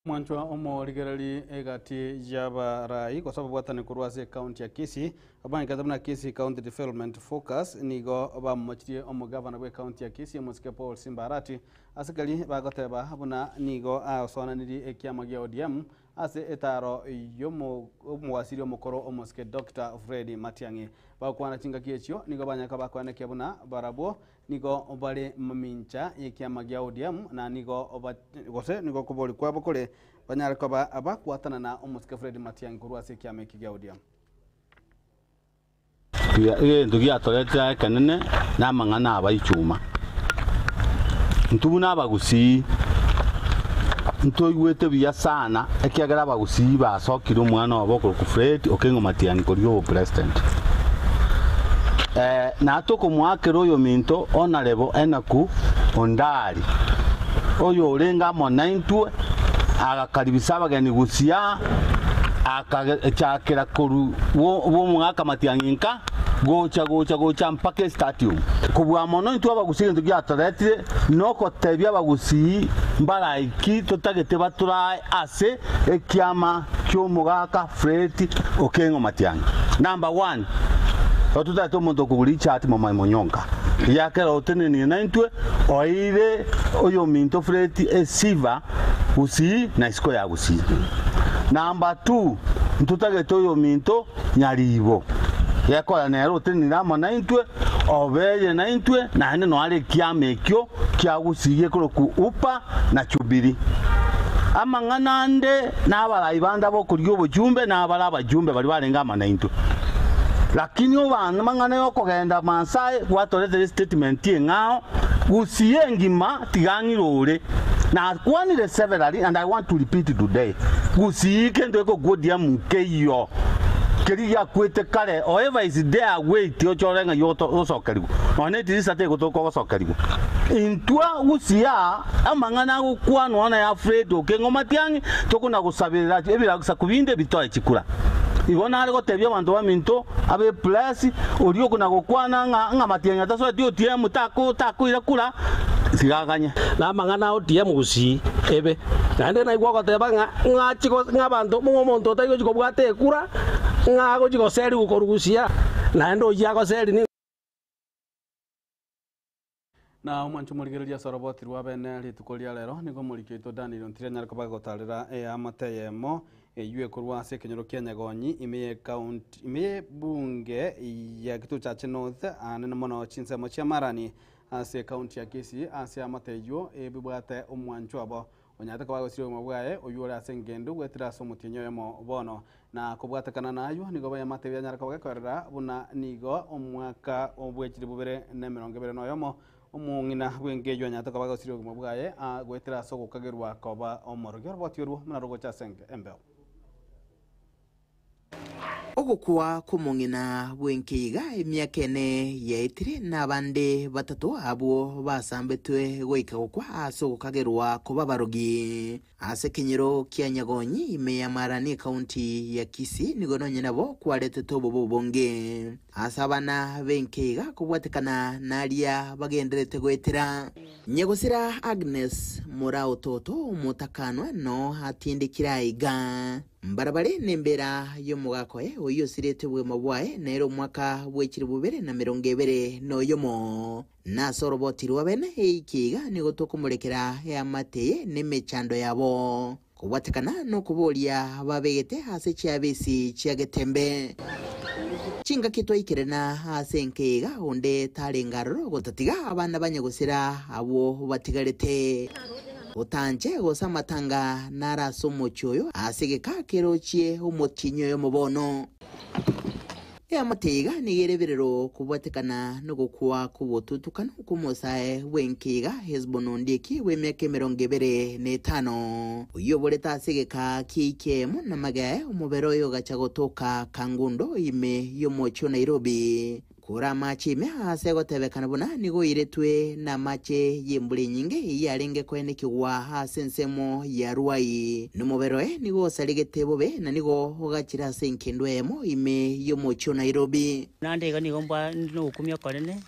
Speaker 3: Omwanchwa omorigereri egati y'abarai gose ababwatani korwa ase ekaunti ya Kisii abanyekete buna Kisii County Development Focus nigo bamomochirie omogavana bwa ekaunti ya Kisii omosike Paul Simba Arati ase keri bagoteba buna nigo asoananirie ekiama gia ODM ase etaro y'omowasiri omokoro omosike Doctor Fred Matiang'i. Bagokwana chingaki echio nigo banyaka bakoenekia buna barabwo nigo bare mamincha y'ekiama gia ODM na nigo gose nigo okobori kwabo kore banyare koba abakwatanana na omosike Fred Matiang'i korwa ase ekiama eki gia ODM.
Speaker 5: Egento giatoretire ekenene namang'ana abaichuma. Intwe buna abagusii ntoigwete buya sana ekiagera abagusii basokire omwana obo okorokwa Fred Okengo Matiang'i korigia obopresident. Na tokomoakera oyominto Honourable Enock Ondari oyo orenge amo naintwe agakaribisa abageni gusia akachakera korwa bw'omogaka Matiang'i nka gocha gocha gocha mpaka estadium. Kobua mono intwe abagusii egento giatoretire nogotebia abagusii mbaraiki totagete baturae ase ekiama ki'omogaka Fred Okengo Matiang'i. Number one, totagete omonto okogura echati Momai Monyonka, ekiagera otenenire naintwe oeire oyominto Fred esifa Gusii na isiko ya Gusii. Number two, ntotagete oyominto Nyaribo, gekora nere otenenire amo naintwe, obeire naintwe, naende noare ekiama ekio kia Gusii gekorokwa Upa na Jubilee. Amang'ana ande nabarai bande abokorigia obochumbe na abare abajumbe baria barenge amo naintwe. Lakini amang'ana yokogenda Maasai gwatoretire statement eng'ao, Gusii engima tiga ng'ire ore. Nakwanire severally and I want to repeat today, Gusii kento ekokuodia nkeiyo keria giakwete kare, however is there wait ochore ng'ai ogosokerigwa nonya ne etirisa tegotoka ogosokerigwa. Intwe Gusii aa amang'ana agokwanwa na ya Fred Okengo Matiang'i tokona gosaberera ebisaku binde bitoe chikura. Igo nare gotebia abanto baminto abe press oria okona gokwana ng'a ng'a Matiang'i atasoeti ODM tako takoira kura tigaganye.
Speaker 2: Na amang'ana a ODM Gusii ebe. Naende naigwa ogoteba ng'a ng'achi ng'a abanto ng'a omonto otari gochi kobwata ekura ng'a agochi goserigwa korwa Gusii aa, naende oyio agoseri nigo.
Speaker 3: Na omwancho omorigereria ase oroboti rwa bene rituko ria rero, nigo omoriki oito Daniel Ontiri anyare koba agotarera eamate eyemo eyio ekorwa ase ekenyoro kia Nyagonyi ime ye county ime ye bunge ya Kitutu Chache North anene mono chinsemo chia Marani ase ecounty ya Kisii ase eamate eyio ebibwate omwancho obo Onyarete koba agosiria obogima bwaye, oyio ore ase engendu goetera ase omotienyi oyomo bono. Na kobwatekana nayio, nigo bayamate bianyare koba gekorera buna nigo omwaka bw'echili bubere na emerongo ebere na oyomo, omong'ina bw'enka eyio anyarete koba agosiria obogima bwaye goetera ase ogokagerwa koba omorogi. Oroboti orwo buna rogocha ase embeo.
Speaker 21: Ogokwa kw'omong'ina bw'enkeiga emiaka ene yaetire, na abande batato abwo basambetwe goika gokwa ase ogokagerwa koba abarogi. Ase ekenyoro kia Nyagonyi ime ya Marani ekaunti ya Kisii nigo nonye nabo kwaretete obobe obonge ase abana b'enkeiga kobwatekana naria bagendererete goetera. Nyagosira Agnes Moraototo omotakanwa no atindekire aiga. Mbarabare nembera y'omogaka oye oyio osirete obogima bwaye nere omwaka bwe chilifu bibere na merongo ebere noyomo. Na ase oroboti rwa bene eiki iga nigo tokomorekera eamate eye nemechando yabo, kobwatekana nokoboria babegete ase chiabisi chia Getembe. Chingaki twaikerana ase enka iga onde tarenge aroro gotatiga abana ba nyagosira abwo batigarete. Otanche gose amatanga nare ase omochie oyo ase egeka kerochie omotienyi oyomo bono. Eamate iga nigo ere ebirero kobwatekana nogokwa kw'obotutukanu kw'omosae bw'enka iga Hesbon Ondieki bw'emiaka emerongo ebere na etano, oyio oborete ase egeka ki'eiki eyemo namage aye omobere oye ogacha gotoka Kangundo ime y'omochie o Nairobi. Kore amache ime aase egotebekana buna nigo oiretwe namache y'embura enyinge eyio yarenge koenekigwa ase ensemo ya Ruai. Nomobere oye nigo osaregete bobe na nigo ogachire ase engendu eyemo ime y'omochie o Nairobi.
Speaker 11: Naende iga nigo inde nogokumia okonene,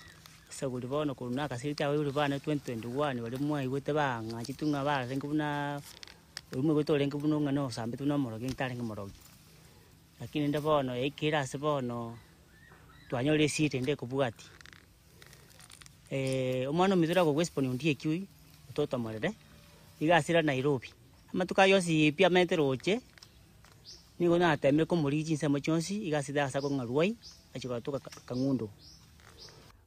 Speaker 11: esaguri bono korwa nakasirete abaibori bane 2021 baria mwaigwete bang'achete ng'a barenge buna oria mwaigwete orenge buna ng'a nosambete buna omorogi ntarenge morogi. Lakini rende bono yaikire ase bono twanyorire esiri ende ekobwatia. Omwana ominto ore agokwa esiponi ondieki oyio, ototomorere, iga asira Nairobi. Amatuko ayio onsi pi amenyete roche, nigo natemire komorigia chinsemo chionsi, iga asire ase akong'a Ruai, achia gotoka Kang'undo.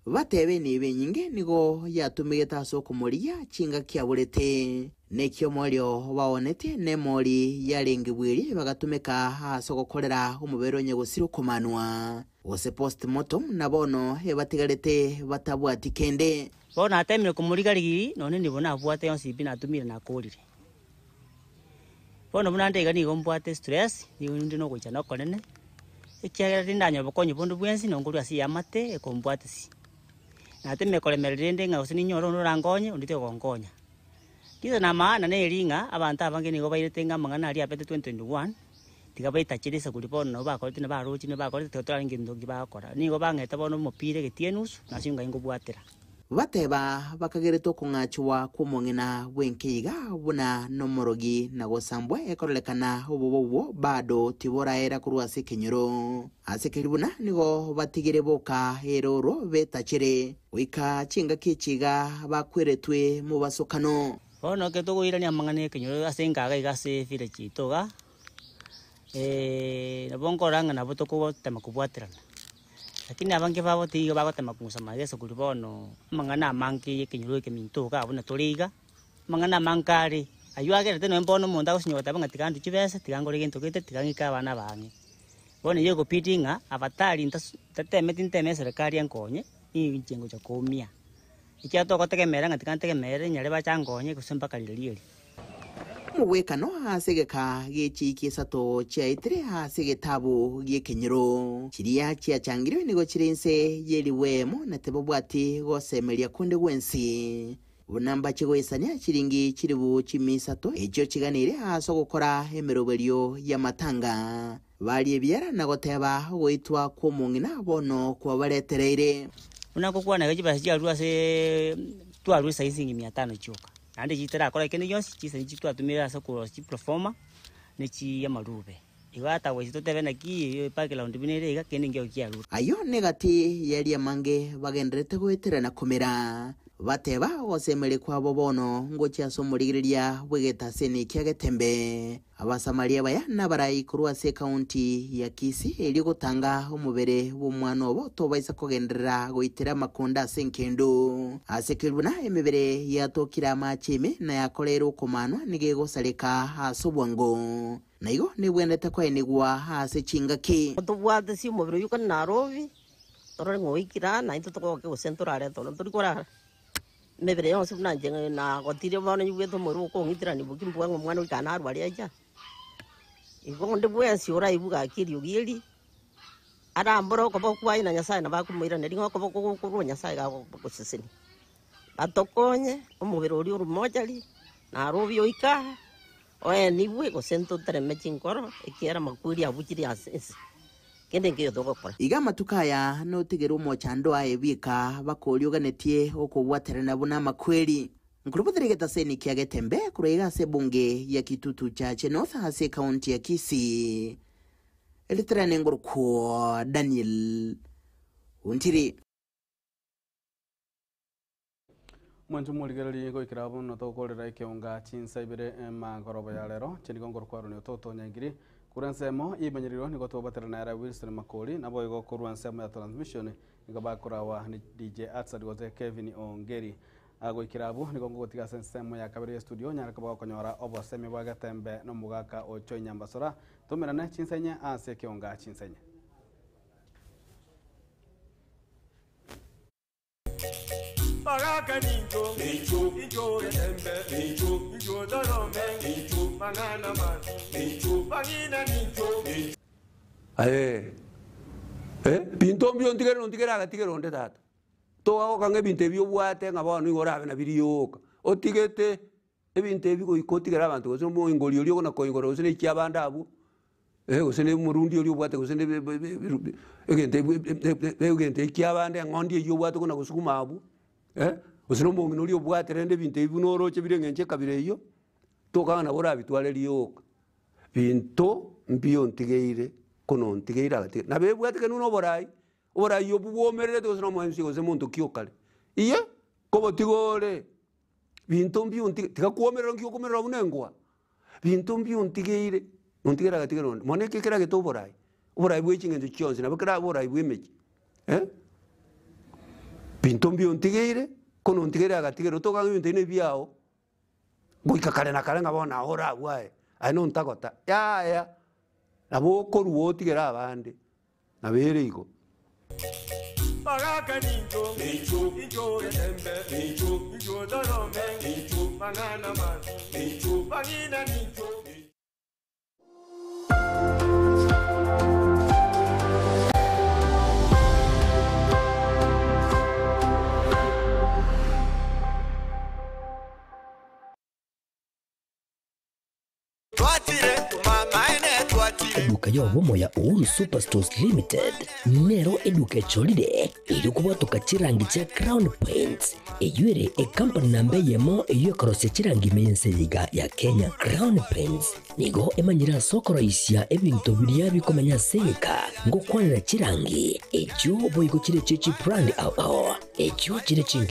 Speaker 21: Batebe enibo enyinge nigo yatumegete ase okomorigia chingaki aborete. Neki omoerio baonetie nemori yarenge bweri bagatumeka ase ogokorera omobere onye gosira okomanwa, gose post-mortem, na bono ebatigarete batabwati kende.
Speaker 11: Bono natemire komorigia rigiri, nonya enibo nabwate yonsi pi natumire nakorire. Bono buna nde iga nigo mbwate stress, nigo inde na ogoichana okonene, ekiagera tindanyora bokonyi bonde bwensi nonkorwa ase eamate ekombwatisia. Natemire koremereria rende ng'a gose ninyore onde orankonye, onde tigokonkonya. Kisa na maana neri ng'a abanto abange nigo bairete ng'a amang'ana aria abete 2021, tiga baitachere esaguri bono nabo bakorete na baroche na bakorete tiga torarenge gento ki bagokora. Nigo bang'ete bono omopira egetii enusu, nase ngai nkobwatera.
Speaker 21: Bateba bakagerete okong'achwa kw'omong'ina bw'enkeiga buna nomorogi na gosambwa ekororekana obobe obwo bado tiboraera korwa ase ekenyoro. Ase keria buna nigo batigire boka erooro betachere goika chingaki echi iga bakweretwe mobasokano.
Speaker 11: Bono ekero tokoirania amang'ana y'ekenyoro ase enkaga iga ase evillage yaito iga, nabo nkorora ng'a nabo tokotema kobwaterana. Lakini abange babo tiga bagotema kong'usa amageso korwa bono amang'ana amange y'ekenyoro ekeminto iga buna tore iga, amang'ana amange are, aywo agerete nonye bono omonto agosinywa goteba ng'a tiga ndue chibesa, tiga ngore gento gete, tiga ng'ike abana bang'e. Bono eyio egobidi ng'a abatari ntas ntatemeti nteme eserekari enkonye, ninche ngocha koumia. Ekiagera togotegemera ng'a tiga ntegemere nyare bache ankonye gose mpaka rirorio eri.
Speaker 21: Omogwekano ase egeka gie chiiki isato chiaetire ase egetabu gi'ekenyoro. Chiria chiachangirwe nigo chire inse ye riwemo na tibabwati gosemeria konde gwensi. Buna mbache goesania chiringi chilifu chimia isato echio chiganeire ase ogokora emeroberio y'amatanga. Baria ebiara na goteba ogoitwa kw'omong'ina bono kwabaretereire.
Speaker 11: Buna ngokwana iga chibesa chiarure ase twarure saii siringi mia tano chioka. Naende chitarakora kende gionsi, chisani chiri twatumire ase okorosia chiproforma, ne chi amarube. Igo ata gochi totebe naki background buna ere iga, kende nkio kiarure.
Speaker 21: Ayio negati y'aria amange bagendererete goetera na komera, bateba ogosemeria kwabo bono ngochia ase omorigereria bw'egetaseni kia Getembe. Abasamaria baya nabarai korwa ase ekaunti ya Kisii erio gotanga omobere bw'omwana obo tobaisa kogenderera goitera amakonda ase engendu. Ase keria buna emebere yatokire amache ime na yakoreire okomanwa nigo egosareka ase obwango. Na igo nebwenerete koenigwa ase chingaki.
Speaker 13: Tobwate ase omobere oyio kare Nairobi, torore ng'a oikire aa, naintwe togoke gose ntorarete ororo, ntori korara. Emebere yonsi buna inche nagotire bono nyigwete omorero okong'itirania boki mbua ng'a omwana oika narware acha. Igo onde bwensi oraigwe gaki eriogi eri, Arambore okoboko kwaye na Nyasae nabo akomoiraneria ng'a okoboko gokorwa Nyasae gagogosesenia. Batokonye omobere oria ore mochari, naro obuya oike aa, oenigwe gose ntotereme chinkoro, ekiagera amakweri abuchire ase ense. Kende nkeiyo togokora.
Speaker 21: Iga amatuko aya notigere omochando aye bweka bakorioganetie okobwaterana buna amakweri. Nkorobotera egetaseni kia Getembe korwa iga ase ebunge ya Kitutu Chache North ase ekaunti ya Kisii. Eritrane ngorokwo Daniel Ontiri.
Speaker 3: Mwancho morigereri goikera bono tokorera ekeonga chinsa ibere emagorobo ya rero chinigo ngorokwa Ronnie Ototo Nyaigiri korwa ensemo y'emenyerero nigo twabaterana ere Wilson Makori nabo igo korwa ensemo ya transmission nigo bakorawa ni DJ Atsad gose Kevin Ongeri goikera abwo nigo ngogotiga ase ensemo ya kabere ya studio nyare koba gokonyora obosemi bwa Getembe na omogaka Ochoy Nyambasora tomerane chinsa ase ekeonga chinsa inye.
Speaker 12: Bagaka nincho, nincho, nincho getembe, nincho, nincho dorome, nincho, mang'ana mansi, nincho, bang'ina nincho, nincho.
Speaker 14: Aye, eh, binto mbio ntigere nontigere agatigere onde tata. Togagoka ng'a ebinto ebi obwate ng'a bono nigo orabe nabi rioka. Otigete ebinto ebi goika otigere abanto gose omoingori oria okona koigora gose na ekiabande abwo, gose na omorundi oria obwate gose na egento egento ekiabande eng'ondi eywo obwate okona gosuguma abwo, gose na omong'ina oria obwate rende ebinto ebi buna oroche bire eng'encho ekabira eywo, tokanga nabo orabitware rioka. Binto mbio ntigeire, kono ntigeire agatiga. Nabo ebwate kende buna oborai, oborai obwo bwomererete gose na omoemsi gose monto ki okare. Iye, kobotiga ore, binto mbio ntige tiga kwomerera nki okomerera buna engwa. Binto mbio ntigeire, nontigere agatigere onde. Mono eke keragete oborai, oborai bwa ching'encho chionsi nabo kerabe oborai bwa emechie eh. Binto mbio ntigeire, kono ntigere agatigere otokanga ebinto ebi na ebiago, goika kare na kare ng'a bono naye ore abwo aye, aye nontagota, yaya, nabo okorwa otigere abande, nabo ere igo.
Speaker 12: Bagaka nincho, nincho, nincho getembe, nincho, nincho dorome, nincho, mang'ana mansi, nincho, bang'ina nincho.
Speaker 1: Eduka y'obomo ya Uhuru Superstores Limited nero eduka echorire eri kobwatoka chirangi chia Crown Paints eywo ere ecompany namba eyemo eywo ekorosia chirangi ime y'ense eyeiga ya Kenya. Crown Paints nigo emanyire ase okoroisia ebinto biria bikomenya ase egeka ngokwanera chirangi echio boigo chire chie chibrand ao ao echio chire chingiya.